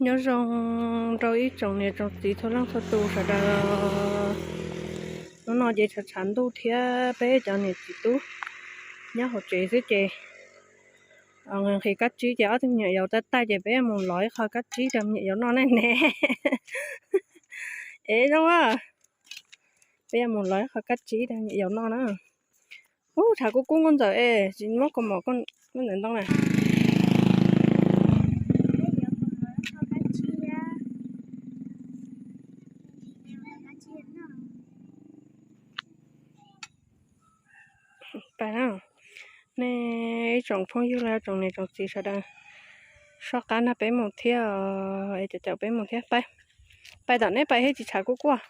Nyob zoo rau ib tsoom niam tsoom txiv txhua leej txhua tus sawv daws. Hnub no ces tshav tshav ntuj thiab peb cov niam txiv tub nyob hauv tsev xwb ces nqhis kab tsib ces ob tug me nyuam yaus tab taij ces peb yuav mus lov ib qho kab tsib rau me nyuam yaus noj ne ne. Es zoo a, peb yuav mus lov ib qho kab tsib rau me nyuam yaus noj na. Ub, tshav kub kub nkauj ntxawm es tsis muab kaus mom nkauj ntxawm ntoo na. Pais na, nej ib tsoom phooj ywg los tsoom niam tsoom txiv sawv daws, soj qab nrog peb mus thiab, es caum caum peb mus thiab. Pais tom neb pais thiab tsis tshav kub kub.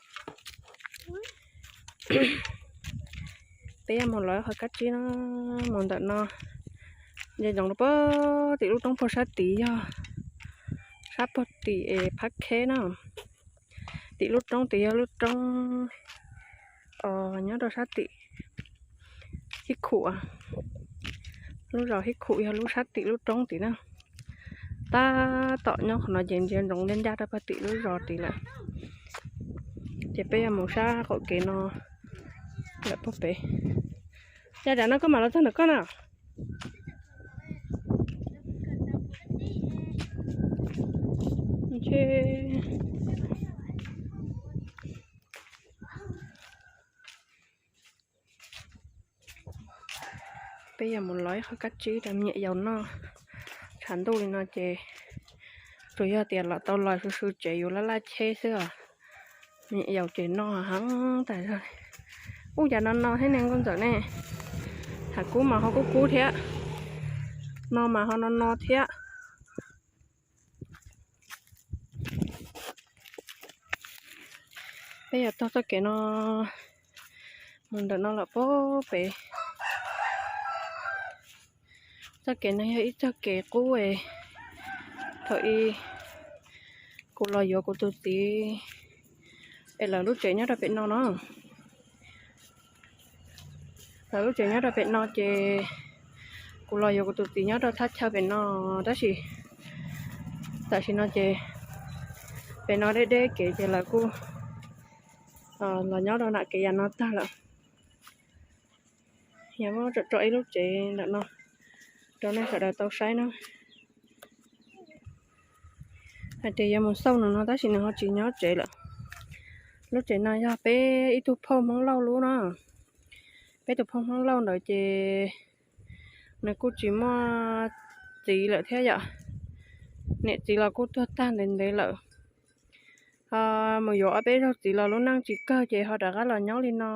Peb yuav mus lov qhov kab tsib no, mus ntawm no, nce ntsoov rau puag tim lub roob puag sab tid yog sab puag tim es Phab Kheb no. Tim lub roob tid yog lub roob nyob rau sab tim Hib Khum, lub zos Hib Khum yog lub sab tim lub roob tid na. Tab tom nyob qhov no ces ntsia ntsoov ncaj ncaj rau puag tim lub zos tid lawm. Ces peb yuav mus sab qaum kev no lawm puag pem. Yog tias no koj mam los txog ntawm koj na. Peb yuav mus lov ib qho kab tsib rau me nyuam yaus noj. Tshav ntuj li no ces tsuas yog tias los tau los su su tsev yus laj laj cheb xwb os. Me nyuam yaus ces noj heev tas zog. Ub, cas no no thiab ne nkauj ntxawm ne. Tshav kub mas ho kub kub thiab, no mas ho no no thiab. Peb yuav taug txoj kev no mus ntawm no lawm puag pem. Txoj kev no yog ib txoj kev qub es thaum ub kuv los yuav kuv tus txiv es lawv lub tsev nyob rau pem no no. Lawv lub tsev nyob rau pem no ces kuv los yuav kuv tus txiv nyob rau thaj chaw pem no, tab sis tam sim no ces pem no deb deb kev ces lawv kuj los nyob rau nram kev yam no tag lawm. Yog muab tsom tsom ib lub tsev ntawm no rau nej sawv daws tau saib na. Hais tias yuav mus xauj nws no tab sis nws ho tsis nyob tsev lawm. Lub tsev no yog peb ib tug phauj Hmoob Lauj lub no. Peb tus phauj Hmoob Lauj ntawd ces nws kuj tsis muaj txiv lawm thiab yom. Niam txiv los kuj tuag tag ntev ntev lawm. Ho mus yuav ob peb zaug txiv los lub neej tsis kawg ces ho rov qab los nyob li no.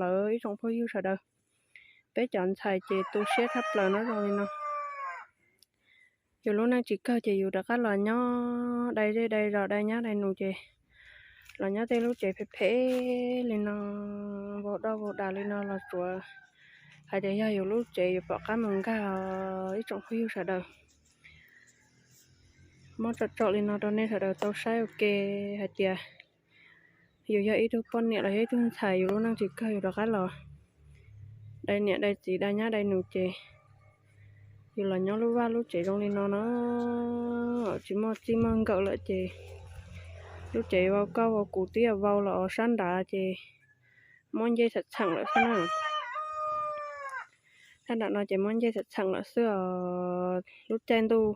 Lawv ib tsoom phooj ywg sawv daws, peb cov ntxhais ces tu siab tshaj plaws no zoo li no. Yus lub neej tsis kawg ces yus rov qab los nyob dai zej dai zos dai nyab dai nus ces los nyob tej lub tsev phem phem li no, vau doj vau das li no los tsuav hais tias yog yus lub tsev yus pom qab mus nkag. Ib tsoom phooj ywg sawv daws, muab tsom tsom li no rau nej sawv daws tau saib ua ke hais tias yus yog ib tug poj niam los yog ib tug ntxhais yus lub neej tsis kawg yus rov qab los dai niam dai txiv dai nyab dai nus ces yus los nyob lub vaj lub tsev zoo li no no, tsis muaj txij muaj nkawm lawm ces lub tsev vau koj vau kuv twb yog vau los sab nrad ces muab ncej txheem txheem lawm xwb na. Sab nram no ces muab ncej txheem txheem lawm xwb os. Lub caij ntuj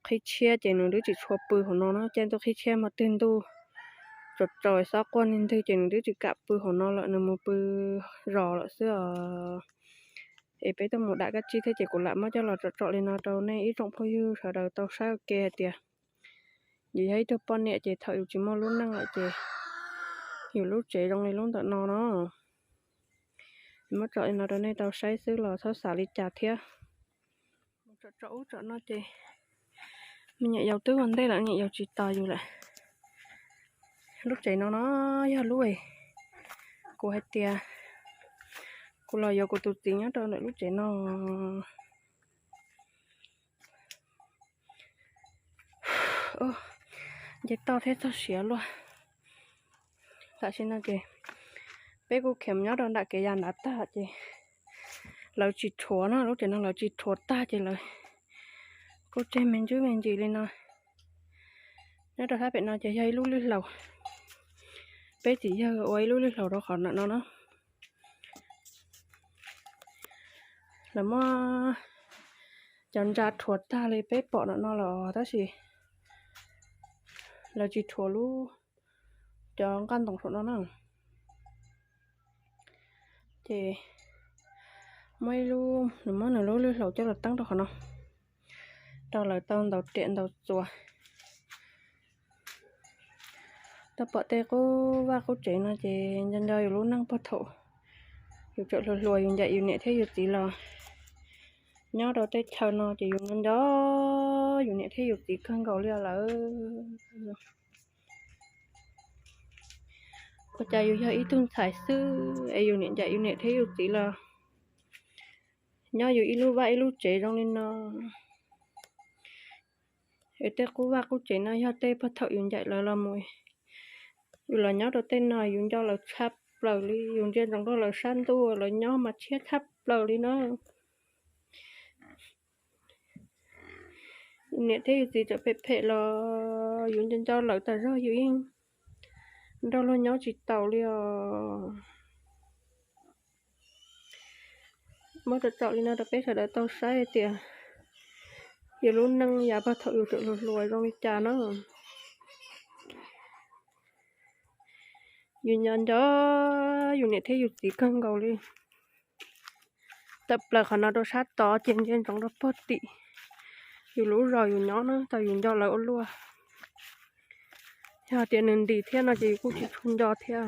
qhib tshiab ces nws twb tsis tshua pw hauv no na, caij ntuj qhib tshiab mas twg ntuj tsaus tsaus xob quaj ntwg ntwg ces nws twb tsis kam pw hauv no lawm, nws mus pw zos lawm xwb os. Es peb tuaj mus dam kab tsib thiab ces kuv lam muab coj los tsom tsom li no rau nej ib tsoom phooj ywg sawv daws tau saib ua ke hais tias yus yog ib tug poj niam ces thaum yus tsis muaj lub neej lawm ces yus lub tsev zoo li lub ntawm no no. Muab tsom li no rau nej tau saib xwb los txhob xav li cas thiab. Mus tsom tsom ub tsom no ces me nyuam yaus twb ua ntej lawm, me nyuam yaus tsis tos yus lawm. Lub tsev no no yog lub kuv hais tias kuv los yuav kuv tus txiv nyob rau ntawm lub tsev no. Nce toj thiab txog siav luaj. Tam sim no ces peb kuj khiav mus nyob rau nram kev ya nrad tag ces lawv tsis rhuav no, lub tsev no lawv tsis rhuav tag ces lawv kuj tseg me ntsis me ntsis li no. Nyob rau sab pem no ces yog ib lub lwj hlaus. Peb txiv yawg ua ib lub lwj hlaus rau qhov ntawm no na. Lawv muab cov ntsa rhuav tag li peb pom ntawm no lawm tab sis lawv tsis rhuav lub, cov nqaj ntoos saum no na. Ces muab ib lub, nws muab nws lub lwj hlaus coj los teeb rau qhov no, rau lawv tau ntaus riam ntaus txuas. Tau pom tej qub vaj qub tsev no ces nco nco yus lub neej puag thaum yus tseem hluas hluas yus ncaim yus niam thiab yus txiv los nyob rau tej chaw no ces yus nco nco yus niam thiab yus txiv kawg nkaus li lawm. Ua cas yus yog ib tug ntxhais xwb es yus niam ncaim yus niam thiab yus txiv los nyob yus ib lub vaj ib lub tsev zoo li no. Es tej qub vaj qub tsev no yog tej puag thaum yus ncaim lawv los mus, yus los nyob rau tej no yus nco lawv tshaj plaws li, yus ntsia ntsoov rau lawv sab ntuj lawv nyob mas tshiab tshaj plaws li na. Yus niam thiab yus txiv txawm phem phem los yus nco nco lawv tas zog yus yeej nrog luag nyob tsis taus li os. Muab tsom tsom li no rau peb sawv daws tau saib tias yus lub neej yav puag thaum yus tseem hluas hluas zoo li cas na. Yus nco nco yus niam thiab yus txiv kawg nkaus li. Tawm plaws qhov no rau sab tod ces ntsia ntsoov rau puag tim yus lub zos yus nyob na, tau yus nco lawv ua luaj. Yog tias nws ntis thiab no ces yus kuj tsis tshua nco thiab.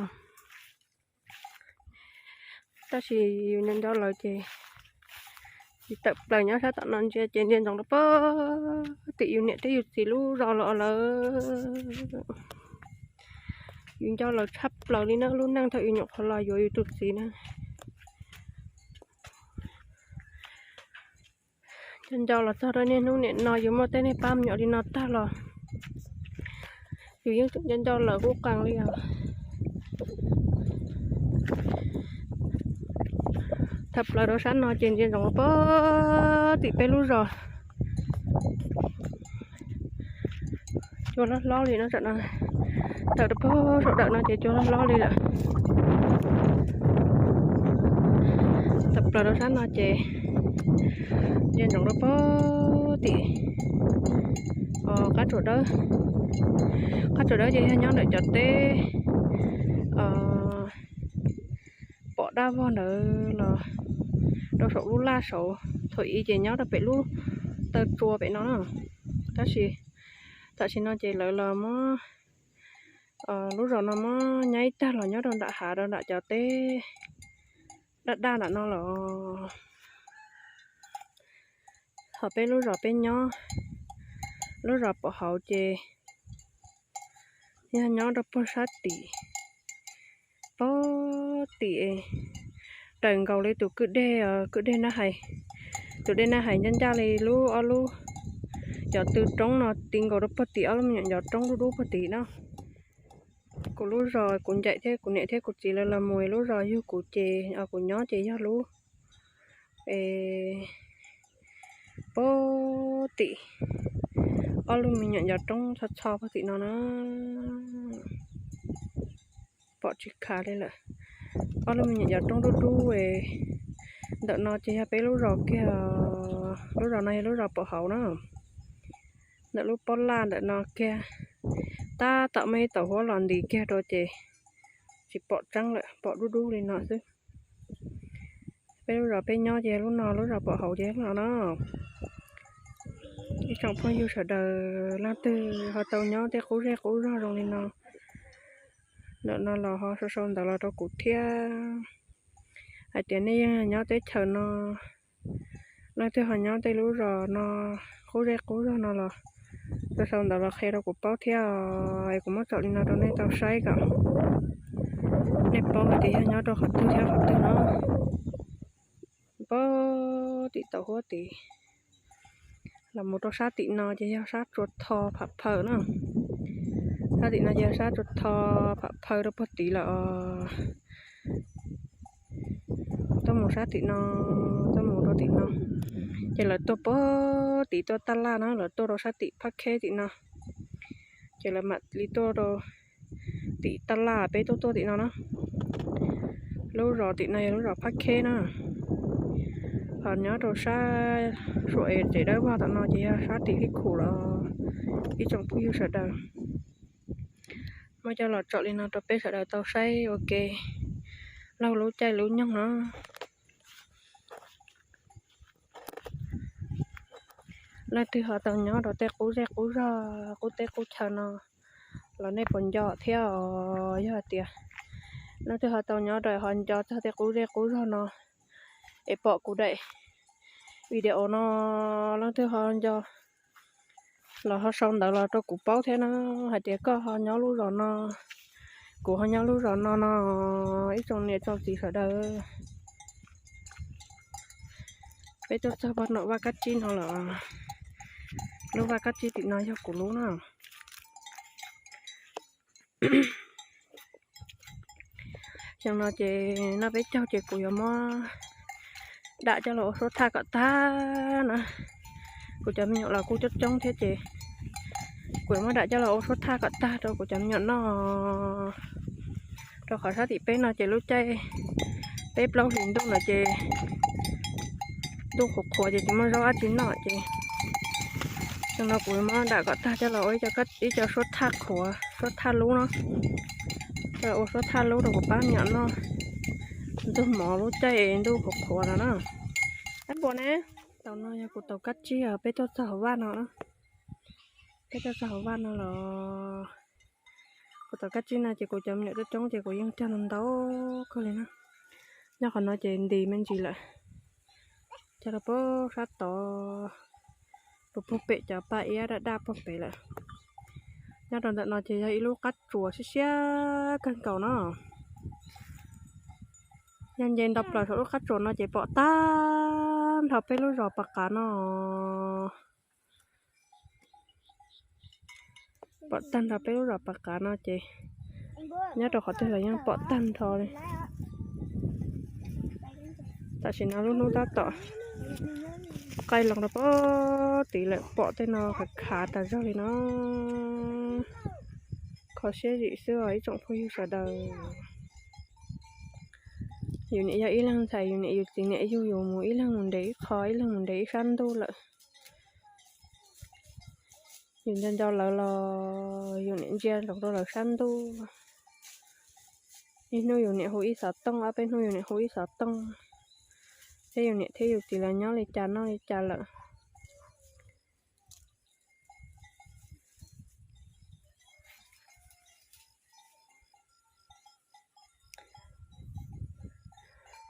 Tab sis yus nco nco lawv ces tsis tawm plaws nyob sab tom no ntsia ces ntsia ntsoov rau puag tim yus niam thiab yus txiv lub zos los lawm. Yus nco lawv tshaj plaws li na, lub neej thaum yus nyuam qhuav los yuav yus tus txiv na. Nco nco los txog rau niaj hnub niam no yus muaj tej niag pab me nyuam li no tag los yus yeej tseem nco nco lawv qub qees li os. Tawm plaws rau sab no ces ntsia ntsoov puag tim peb lub zos. Cua hlob hlob li no, tawm rau puag saum dawm no ces cua hlob hlob li lawm. Tawm plaws rau sab no ces ntsia ntsoov rau puag tim qab tsuas dawb. Qab tsuas dawb ces yog nyob ntawm cov teb pom dab vog ntawd los rau saum lub laj saud, thaum ub ces nyob rau pem lub taw tsua pem no na. Tab sis tam sim no ces lawv los muab lub zos no muab nyab ib tag los nyob rau nram hav rau nram cov teb daj daj nram no los. Ho peb lub zos peb nyob, lub zos pom hauv ces yog nyob rau puag sab tim, puag tim raws nkaus li tus kwj deg, kwj deg Nab Hais. Tus dej Nab Hais ncaj ncaj li lub ob lub cov tw roob no ti nkaus rau puag tim ob lub me nyuam ncov roob dub dub puag tim no. Kuv lub zos kuv ncaim thiab kuv niam thiab kuv txiv lawv los mus, lub zos yug kuv ces, kuv nyob ces yog lub puag tim ob lub me nyuam ncov roob txho txho puag tim no na. Pom tsis khav li lawm. Ob lub me nyuam ncov roob dub dub ntawm no ces yog peb lub zos kiag, lub zos no yog lub zos pom hauv na. Ntawm lub pob laj ntawm no kiag, tab tom muaj ib tauv huab los ntis kiag rau ces tsis pom tseeb lawm, pom dub dub li no xwb. Peb lub zos peb nyob ces lub no, lub zos pom hauv ces lub no na. Ib tsoom phooj ywg sawv daws leej twg ho tau nyob tej qub zej qub zog zoo li no, ntawm no los ho sau sau ntawv los rau kuv thiab hais tias nej yeej nyob teb chaws no, leej twg ho nyob tej lub zos no, qub zej qub zog no los sau sau ntawv los qhia rau kuv paub thiab. Es kuv muab tsom li no rau nej tau saib kom nej paub hais tias yog nyob rau qhov twg thiab qhov twg no. Puag tim tauv huab tid los mus rau sab tim no ces yog sab tsua tho pham phaw na. Sab tim no ces yog sab tsua tho pham phaw rau puag tid lawm os. Tuaj mus sab tim no, tuaj mus rau tim no, ces lawv tuaj puag tim tuaj taj laj no, lawv tuaj rau sab tim phab kheb tim no. Ces lawv mam li tuaj rau tim taj laj, peb tuaj tuaj tim no na. Lub zos tim no yog lub zos Phab Kheb na. Ho nyob rau sab Suam Es tsev dawb vog tom no ces yog sab tim Hib Khum los ib tsoom phooj ywg sawv daws. Muab coj los tsom li no rau peb sawv daws tau saib ua ke laug lub caij lub nyoog no. Leej twg ho tau nyob rau tej qub zej qub zog qub teb qub chaw no los nej puas nco thiab os? Yog hais tias leej twg ho tau nyob rau ho nco txog tej qub zej qub zog no es pom kuv daim video no, leej twg ho nco los ho sau ntawv los rau kuv paub thiab na, hais tias koj ho nyob lub zos no, kuv ho nyob lub zos no no, ib tsoom niam tsoom txiv sawv daws. Peb tuaj txog pog nom vaj kab tsib no lawm. Lub vaj kab tsib tim no yog kuv lub na. Xyoo no ces noj peb caug ces kuv yuav muab dam coj los ua suab thaj kom tag na. Kuv cov me nyuam los kuj coob coob thiab ces kuv yuav muab dam coj los ua suab thaj kom tag rau kuv cov me nyuam noj. Rau qhov sab tim peb no ces lub caij peb plaub hlis ntuj no ces ntuj qhuav qhuav ces tsis muaj zaub dab tsi noj ces xyoo no kuv muab dam kom tag coj los ua ib co suab thaj qhuav, suab thaj lub no, coj los ua suab thaj lub rau kuv pab me nyuam noj ntxuag mov lub caij ntuj qhuav qhuav no na. Ab npua ne, tau no yog kuv tau kab tsib os, peb tuaj txog hauv vaj no, peb tuaj txog hauv vaj no los kuv tau kab tsib no ces kuv cov me nyuam coob coob ces kuv yeej cog ntau ntau kawg li na. Nyob qhov no ces ntis me ntsis lawm, cog rau puag sab tod, puag puag pem cov paj iab daj daj puag pem lawm. Nyob rau ntawm no ces yog ib lub qab tsuas siab siab kawg nkaus no. Yog nce nto plaws saum lub qab tsuas no ces pom tag nrho peb lub zos pas qav no. Pom tag nrho peb lub zos pas qav no ces nyob rau qhov twg los yeej pom tag nrho li. Tam sim no lub hnub tab tom qaij loo rau puag tid lawm, pom tej no khav khav tas zog li no. Kho siab zim xwb os ib tsoom phooj ywg sawv daws. Yus niam yog ib leeg ntxhais, yus niam yus txiv niam yug yus mus ib leeg mus nres ib qho, ib leeg mus nres ib sab ntuj lawm. Yus nco nco lawv los yus niam ntsia ntsoov rau lawv sab ntuj. Ib hnub yus niam hu ib xov tooj, ob peb hnub yus niam hu ib xov tooj, thiab yus niam thiab yus txiv lawv nyob li cas noj li cas lawm.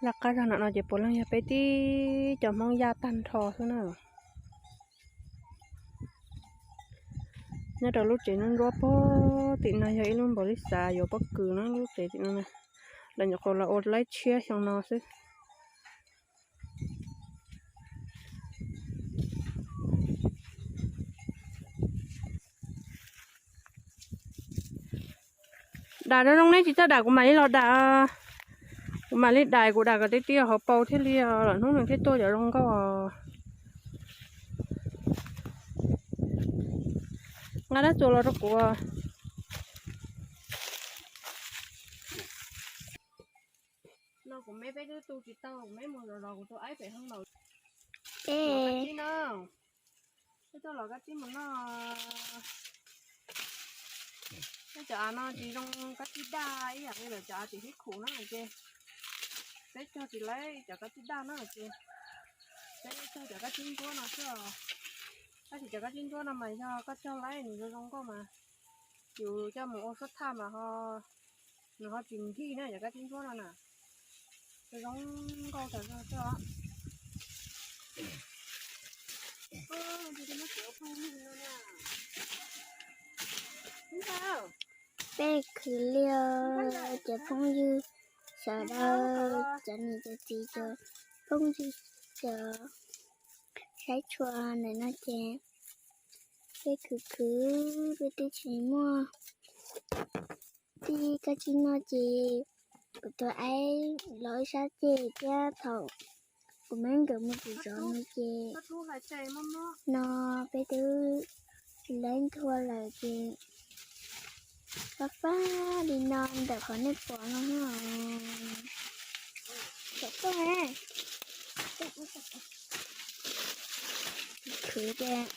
Laj qab zog no no ces puav leej yog peb tib co Hmoob Yaj tag nrho xwb na. Nyob rau lub tsev ntsuab ntsuab puag tim no yog ib lub npaum li xav yuav pob kws na, lub tsev tim no na, lawv nyuam qhuav los ua laib tshiab xyoo no xwb. Dam zoo zoo neb tsis txawj dam kuv mam li los dam. Kuv mam li dam, kuv dam kom tib tib hauv paus thiaj li lwm hnub nws thiaj tuaj cov zoo nkauj. Nqa dab txuas los rau kuv. No kuv me peb twb tu tsis tau, kuv me mus zov zov kuv tus aib pem hoob laus. Peb tuaj los kab tsib mus noj. Peb cov av no tsis zoo kab tsib daj ib yam li lawv cov av tim Hib Khum na ces peb cog tsis laib cov kab tsib daj na ces peb cog cov kab tsib ntsuab no xwb os. Tab sis cov kab tsib ntsuab no mas yog koj cog laib nws zoo zoo nkauj mas yus coj mus ua suab thaj mas ho nws ho tsis nkig na, cov kab tsib ntsuab no na. Zoo nkauj tas zog xwb os. Peb khwv liaj cov phooj ywg sawv daws, cov niam cov txiv, cov phooj ywg, cov saib tshua ntawm no ces peb khwv khwv peb twb tsis muaj tib kab tsib noj ces kuv tus aib los ib sab ceg thiab thaum kuv me nkawd mus tim zov no ces no peb twb laib nthua lawm ces Pab pab li no ntawm qhov nej pom no. Kom tuaj, khwv tias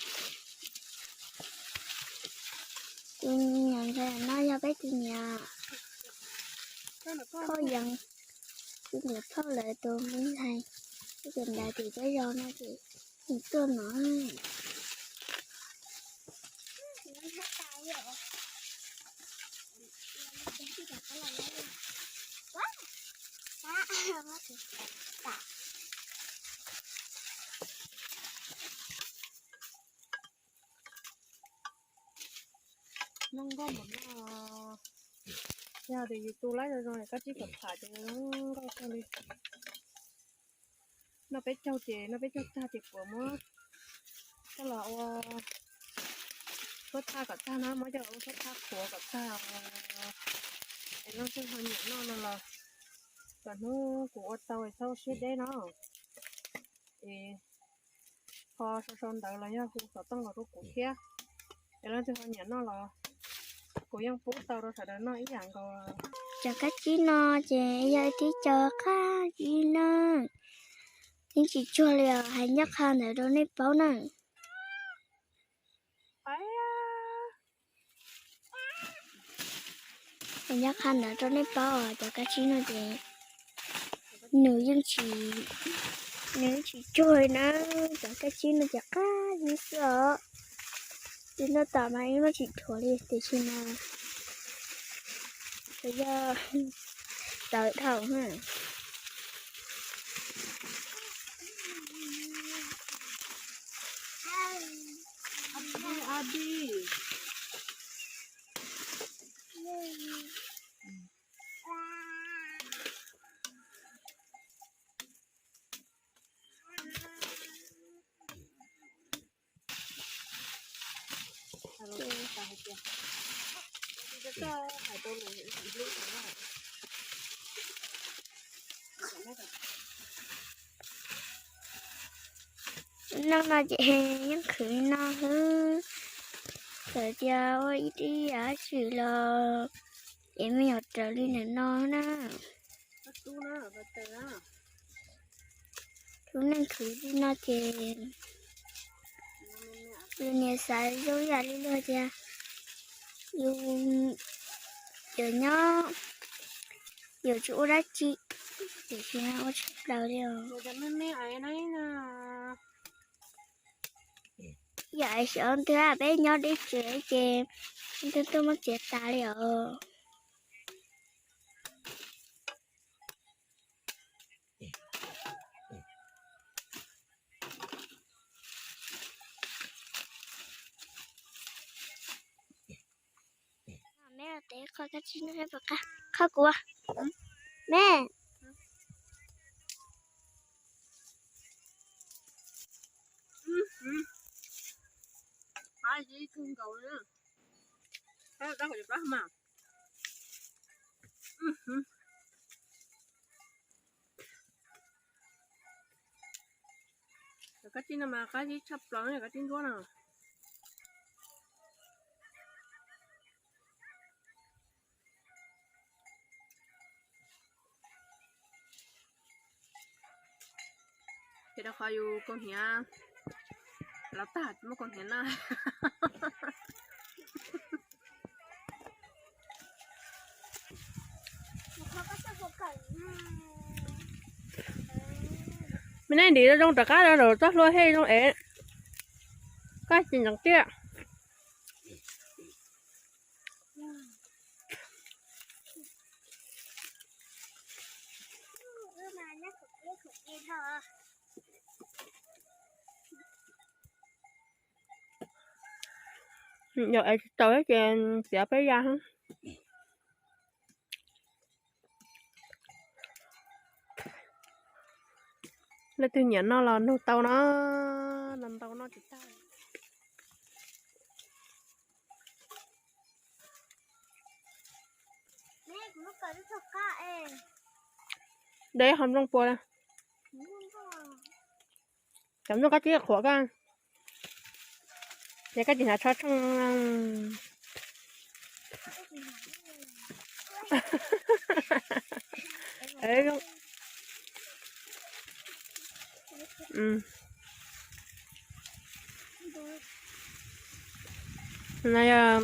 tus niam ntxhais no yog peb tus niam phauj Yees, tus niam phauj lawv tus me ntxhais, tus ntawd tim peb zos no ces nws tuaj no. Zoo nkauj npaum no, yog tias yus tu lab zoo zoo kab tsib kom tham ces zoo nkauj kawg li. Noj peb caug ces noj peb caug tag ces puas muab coj los ua suab thaj kom tag na, muab coj los ua suab thaj qhuav kom tag. Es leej twg ho nyiam noj no los kom hnub kuv ua tau es txhob ua siab deb no. Es ho sau sau ntawv los yog hu xov tooj los rau kuv thiab. Es leej twg ho nyiam noj los kuv yeej pub tau rau sawv daws noj ib yam nkaus. Cov kab tsib no ces yog ib tib cov qab tsib na, yeej tsis tsuag li os, hais nyob qha ntawd rau nej paub na. Hais nyob qha ntawd rau nej paub os, cov kab tsib no ces nws yeej tsis, nws yeej tsis tsuag li na. Cov kab tsib no ces qab tsib xwb os. Ces noj tom mas yeej noj tsis dhuav li tiam sis mas yog tawv dhau na. Noj no ces yeej khwv li no xwb. Txawm tias ua ib tib yam dab tsi los ces me nyuam raws li ntawm no na. Lub neej khwv li no ces yus niam xav zoo yam li luag tias yus, yus nyob, yus tsis ua dab tsi, tiam sis ua tshaj plaws li os. Yam xyov twg peb nyob deb tsev ces twb tuaj muab txiav tas li os. Me, tes qhov kab tsib no puas qab, qhov kuv, me. Cov kab tsib no mas qab tsib tshaj plaws, kab tsib ntsuab no. Ces rau qhov yus kaus hniav los tag tsis muaj kaus hniav noj. Me nej ntim zoo rov qab rau txoj hlua hej zoo es koj tsis ntseev tiaj. Yog es tsis tau ces txiav peb ya. Leej twg nyiam noj los nug tau no, noj ntau noj tsis tag. Deb ho nplooj pua. Cov nplooj kab tsib qhuav koj, ces koj tsis hnav tsho tsheej. No yog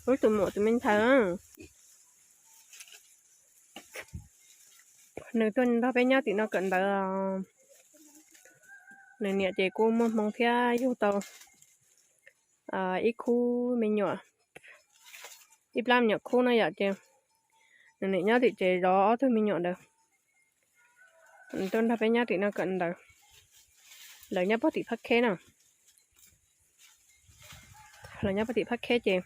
wb tus muam tus me ntxhais, nws tuaj nrog peb nyob tim no kawm ntawv. Nws niam ces kuj muaj hmoo thiab yug tau ib khub me nyuam, ib plab me nyuam khub no yom, ces nws niam nyob tim tsev zov ob tug me nyuam ntawd. Nws tuaj nrog peb nyob tim no kawm ntawv. Lawv nyob puag tim Phab Kheb na. Lawv nyob puag tim Phab Kheb ces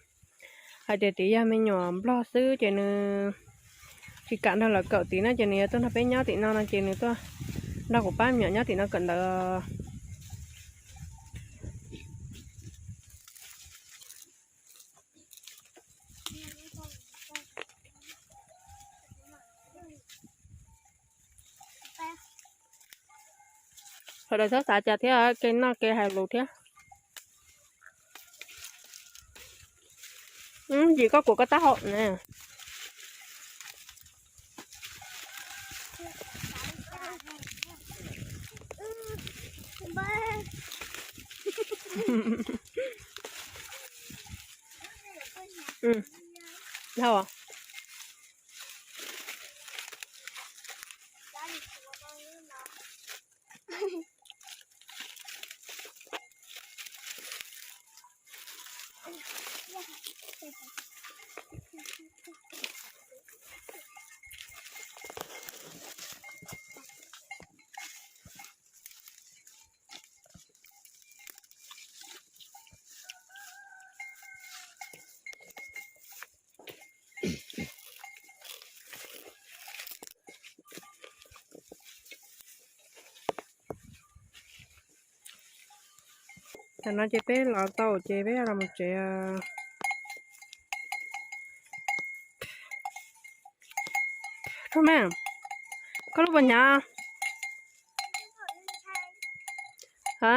hais tias tim yog me nyuam nplog xwb ces nws tsis kam nrog lawv kawm tim no ces nws yuav tuaj nrog peb nyob tim no no ces nws tuaj nrog kuv pab me nyuam nyob tim no kawm ntawv. Sawv daws txhob xav cas thiab, kev noj kev hais lus thiab. Yim koj kuv koj tab hau na. Dhau. Tam no ces peb los tau ces peb los mus tsev. Koj me, koj lub puas hnyav? Ha?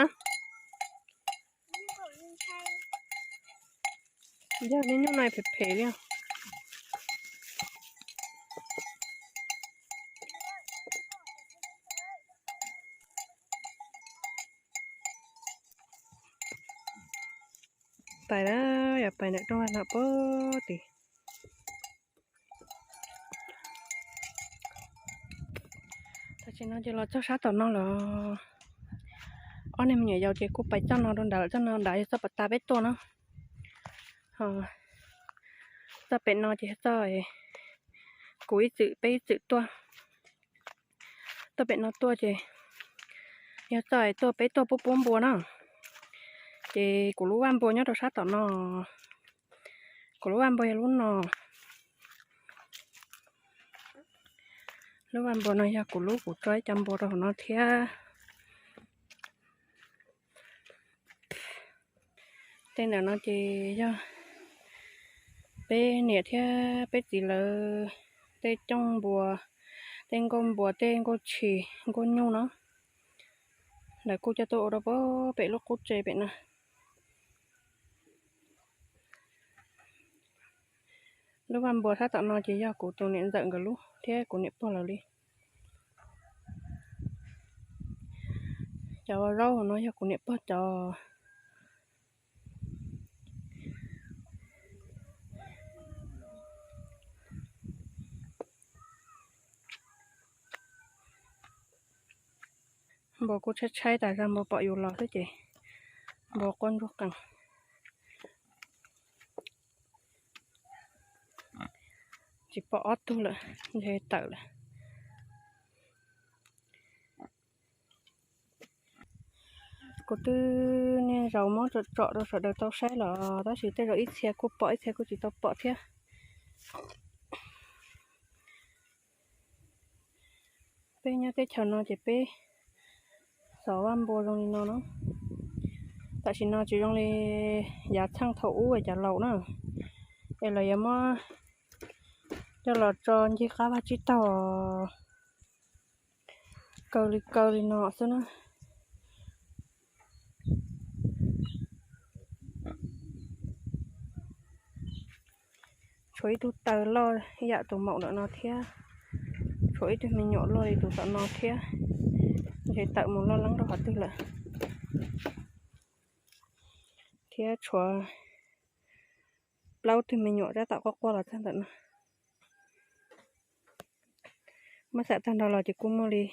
Yog me nyuj no phem phem li. Pais lawm, yog pais ntawm rooj vag no puag tim. Tam sim no ces los txog sab tom no lawm. Ob niag me nyuam yaus ces kuj pais txoj no rau nrad lawm, txoj no nrad yog txoj pas tas peb tuaj na. Txoj pem no ces yog txoj kuv ib txwm peb ib txwm tuaj. Txoj pem no tuaj ces yog txoj tuaj peb tuaj pub pub npua na. Ces kuv lub vaj npua nyob rau sab tom no. Kuv lub vaj npua yog lub no. Lub vaj npua no yog kuv lub, kuv tso ib co npua rau hauv no thiab. Tej ntawm no ces yog peb niam thiab peb txiv lawv tej cooj npua, tej nkauj npua, tej nkauj tshis, nkauj nyuj no. Lawv kuj coj tuaj ua rau pem lub qub tsev pem no. Lub vaj npua sab tom no ces yog kuv tus niam ntxawm nkawd lub thiab kuv niam pog lawv li. Cov zaub hauv no yog kuv niam pog cov. Npua kuj tshaib tshaib tas zog, npua pom yus los xwb ces npua quaj ntsuag qees. Tsis pom ob tug lawm, ntshe tawm lawm. Kuv twb niaj zaus muab tsom tsom rau sawv daws tau saib los tab sis tej zaum ib txhia kuj pom ib txhia kuj tsis tau pom thiab. Peb nyob teb chaws no ces peb xov vaj npua zoo li no na. Tam sim no tsis zoo li yav txheej thaum ub cov laus na, es lawv yuav muab coj los tso ncig qab vaj tsib taug kaw li kaw li no xwb na. Tshuav ib tug taw loj ib yam tus maum ntawm no thiab, tshuav ib tug me nyuam loj li tus tom no thiab, ntshe tawm mus loj leeb rau qhov twg lawm. Thiab tshuav plaub tug me nyuam tab tom quaj quaj los txog ntawm no. Muab xam tag nrho los ces kuj muaj li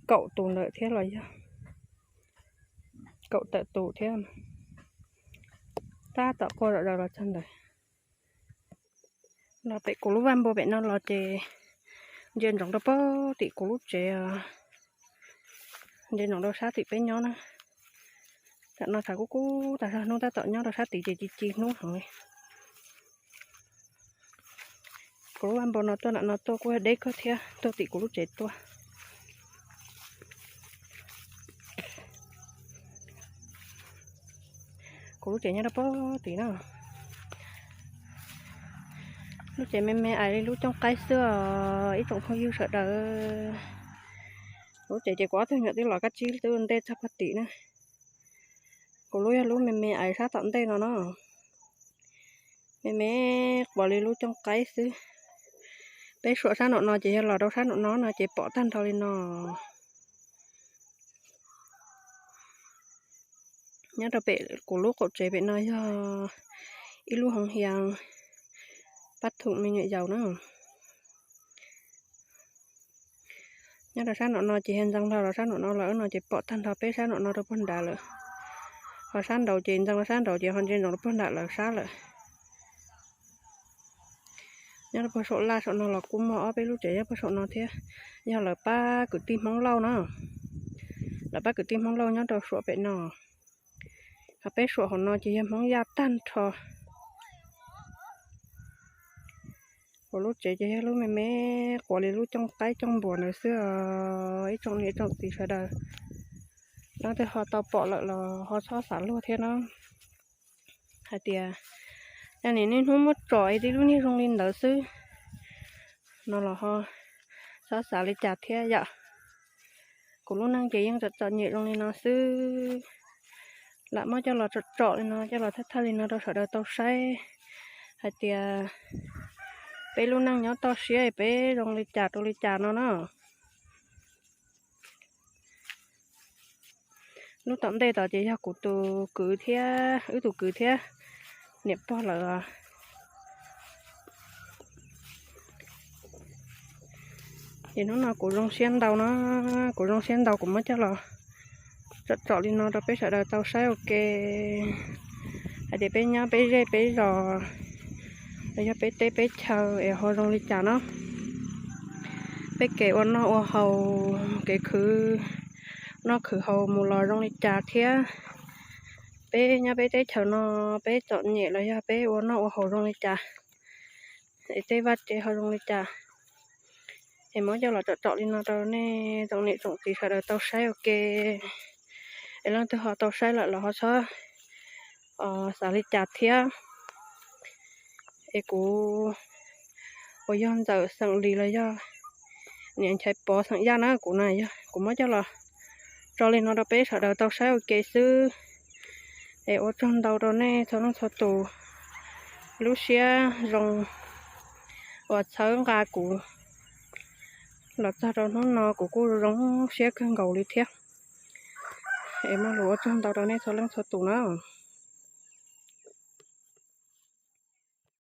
kaum tus ntawm thiab los yog kaum tawm tus thiab. Tab tom quaj zom zaws los txog ntawd. Los pem kuv lub vaj npua pem no los ces ntsia ntsoov rau pem tim kuv lub tsev, ntsia ntsoov rau sab tim peb nyob na. Tam no tshav kub kub tas zog, hnub tab tom nyob rau sab tid ces ci ci hnub heev li. Kuv lub vaj npua no tuaj nram no tuaj kuj deb kawg thiab, tuaj tim kuv lub tsev tuaj. Kuv lub tsev nyob rau pem tim na. Lub tsev me me ais li lub cooj qaib xwb os ib tsoom phooj ywg sawv daws. Kuv lub tsev ces kuv ob tug nyuam twb los kab tsib twb ua ntej txog pem tim na. Kuv lub yog lub me me ais sab tom ntej no na. Me me quav li lub cooj qaib xwb. Peb suam sab nraum no ces yog los rau sab nraum no no ces pom tag nrho li no. Nyob rau pem kuv lub qaum tsev pem no yog ib lub hoo hias pab thum me nyuam yaus na. Nyob rau sab nraum no ces yog ntxeev hlo rau sab nraum no lawm no ces pom tag nrho peb sab nraum no rau puag nrad lawm. Ho sab nraud ces ntxeev rau sab nraud ces ho ntsia ntsoov rau puag nram lawv sab lawm. Nyob rau puag saum laj saum no los kuj muaj ob peb lub tsev nyob puag saum no thiab, yog lawv pab kwv tij Hmoob Lauj na. Lawv pab kwv tij Hmoob Lauj nyob rau suam pem no. Ho peb suam hauv no ces yog Hmoob Yaj tag nrho. Kuv lub tsev ces yog lub me me quav li lub cooj qaib cooj npuas ntawd xwb os ib tsoom niam tsoom txiv sawv daws. Leej twg ho tau pom lawm los ho txhob xav luag thiab na. Hais tias yog nim niaj hnub muab tsom es tib lub niag zoo li ntawd xwb no los ho txhob xav li cas thiab yom. Kuv lub neej ces yeej txom txom nyem zoo li no xwb. Lam muab coj los tsom tsom li no, coj los thawj thawj li no rau sawv daws tau saib hais tias peb lub neej nyob toj siab peb zoo li cas rau li cas no na. Lub tom ntej tod ces yog kuv tus kwv thiab, wb tus kwv thiab niam pog lawv. Ces hnub no kuv zoo siab ntau no, kuv zoo siab ntau kuv muab coj los tsom tsom li no rau peb sawv daws tau saib ua ke hais tias peb nyob peb zej peb zos los yog peb teb peb chaw es ho zoo li cas no. Peb kev ua noj ua haus, kev khwv noj khwv haus mus los zoo li cas thiab peb nyob peb teb chaws no peb txom nyem los yog peb ua noj ua haus zoo li cas, es tej vaj tsev ho zoo li cas. Es muab coj los tsom tsom li no rau nej tsoom niam tsoom txiv sawv daws tau saib ua ke. Es leej twg ho tau saib lawm los ho txhob xav li cas thiab. Es kuv uas yog ntxawm xeem Lis los yog niam Nchaiv Pov xeem Yaj na, kuv na, kuv muab coj los tso li no rau peb sawv daws tau saib ua ke xwb. Es ua tsaug ntau rau nej txhua leej txhua tus lub siab zoo uas txhawb nqa kuv los txog rau hnub no, kuv kuj zoo siab kawg nkaus li thiab. Es muaj lus ua tsaug ntau rau nej txhua leej txhua tus na.